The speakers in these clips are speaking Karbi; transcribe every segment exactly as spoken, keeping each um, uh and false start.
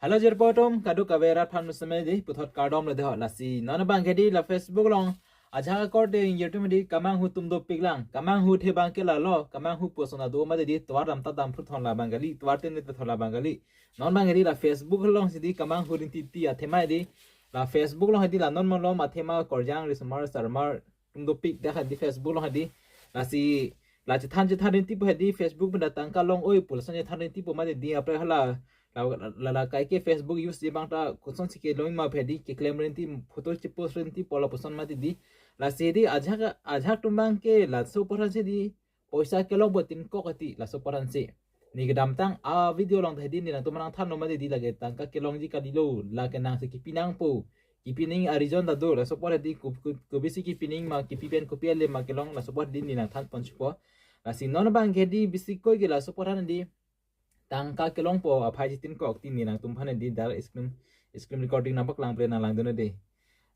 Hello jirpo atum, kadokave rat aphan musume di puthot kardom le deho. Lasi non abang ke di la Facebook along ajahak akorte ingjir atum di kamanghu atum dopik lang. Kamanghu athe abang ke lalo, kamanghu puson ado mati di tovar dam ta dam phut thon la abang kali, tovar tin ta thon la abang kali. Non abang ke di la Facebook alongsi di kamanghu rinti ti athema di la Facebook along di la non malom athema korjang risomar sarmar atum dopik dak di Facebook along di. Lasi la chethan chethan rintipo di Facebook pen ta tangka long-oi pu, lason chethan rintipo mati di apre hala la la la kaike Facebook use di abang ta kosonsi kelong ma phe di keklem rinti, photo chepost rintipo lapuson mati di. Lasi di ajahak ajahak atum abang ke laso apor si di poisa kelongpo tin kok ati laso apor si. Ne kedamtang a video along ta di ne nangtum nangthanlo mati di lake tangka kelongji kalilo, lake nangsi kipi nangpo. Kipi nangji a-reason ta do, laso apor di ko- ko- kobisi kipi nangji ma, kipi pen kopi ale ma kelong, laso apor di ne nangthan ponchepo. Lasi non abang ke di bisi koi ke laso apor di tangka kelongpo aphai si tin kok ti ne nangtum aphan di dak screen screen recording nangpaklang pre nanglangdun de.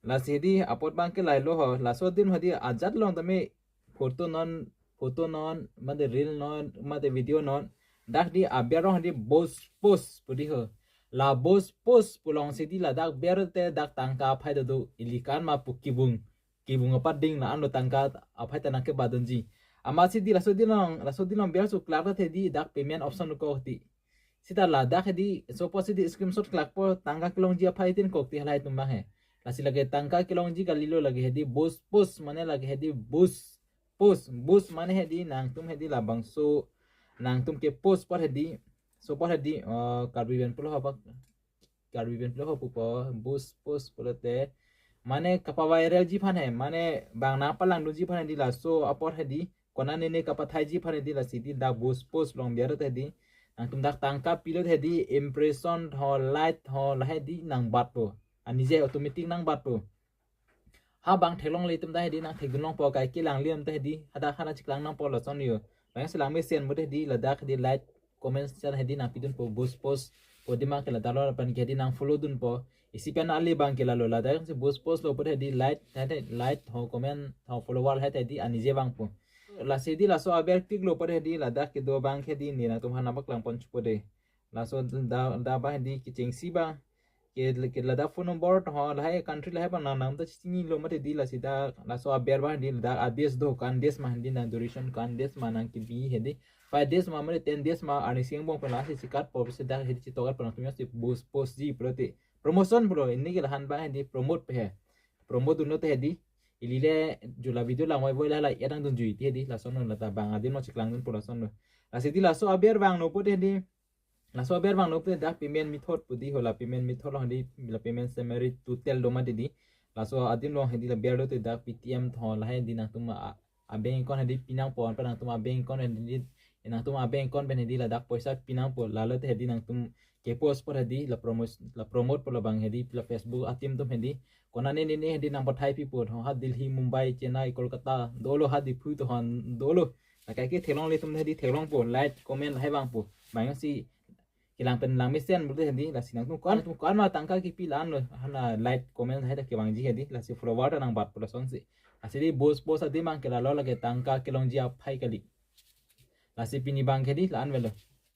Lasi di apot abang ke lahelo ho, laso adim ho di ajat along tame photo non, photo non, mate reel non, mate video non, dak di aber along di bos post pu di ho. La bos post pu alongsi di ladak ber te dak tangka aphai do do, ili ko-an ma pu kibung, kibung apading la-anlo tangka aphai ta nangkebatdunji. Amatsi di laso adim along, laso adim along ber suklak ta the di dak payment option kok ti. Seta ladak di, suppose di screenshot klakpo tangka kelongji aphai tin kok ti halahei atum abang he. Lasi lake tangka kelongji kalilo, lake he di bos post mane lake he di bos post, bos mane he di nangtum he di labangso nangtum kepost apot he di, so apot he di, eh, Karbi pen pulo ho abang, Karbi pen pulo ho pupo, bos post pulote mane kapaviralji aphan he, mane bang nangpalangdunji aphan he di, laso apot he di, konane ne kapathaiji aphan he di, lasi di dak bos post along ber te di nangtum dak tangka pilo te di, impression ho, like ho, lahei di nangbatpo. Anije automatic nangbatpo. Ha abang theklongle atum ta he di nangthekdun longpo, kaike lang liam ta he di, hadak hadak cheklang nangpo lason yo. Bang si langmesen mo te di ladak di like, comment, share he di nangpidunpo, bos post pu di abang ke ladak lo, lapen ke di nang follow dunpo. Isi pen ale abang ke lalo, ladak si bos post lo pu he di like, he di like ho, comment ho, follower he di anije vangpo. Lasi di laso aber kliklo pu he di ladak kedo abang ke di ne nangtum aphan nangpaklang ponchepo de. Laso da da abang he di kechengsi abang ke, ke ladak phone number ho, lahei country lahei abang nang nang ta chinilo mati di, lasi dak laso aber abang he di ladak a-date do, ko-an date ma he di nang duration, ko-an date ma nang kebi he di, five days ma mane ten days ma, arni si angbong pen lasi chekatpo, pusi dak he di chetokarpo, nangtum si bos postji pulote promotion pulo, ini ke lahan abang he di promote pe he. Promote dunlo te he di, ili le jula video lang voi voi la la ya dang dunjui ti he di, lasonlo, lata abang adim lo cheklangdunpo lasonlo. Lasi di laso aber vanglo pu te he di, laso aber vanglo pu te dak payment method pu di ho, la payment method along di, la payment summary total do mati di. Laso adim along he di la berlo te dak Paytm ho, lahei di nangtum a, a-bank account he di pi nangpo, anpa nangtum a-bank account he di, nangtum a-bank account pen he di ladak poisa pi nangpo, lalo te he di nangtum kepost apot he di la promote, la promote pu labang he di la Facebook a-team atum he di konane ne ne he di nangpathai pipo ho, ha Delhi, Mumbai, Chennai, Kolkata dolo, ha Diphu to han dolo. La kaike theklongle atum he di theklongpo, like, comment lahei vangpo. Bang si kelang pen langmesen mo te he di, lasi nangtum ko-an, tum ko-an ma tangka kipi la-anlo, hana like, comment lahei ta kevangji he di, lasi follower ta nangbatpo lasonsi. Lasi di bos post adim abang ke lalo, lake tangka kelongji aphai kali. Lasi pini abang ke di la-an avelo.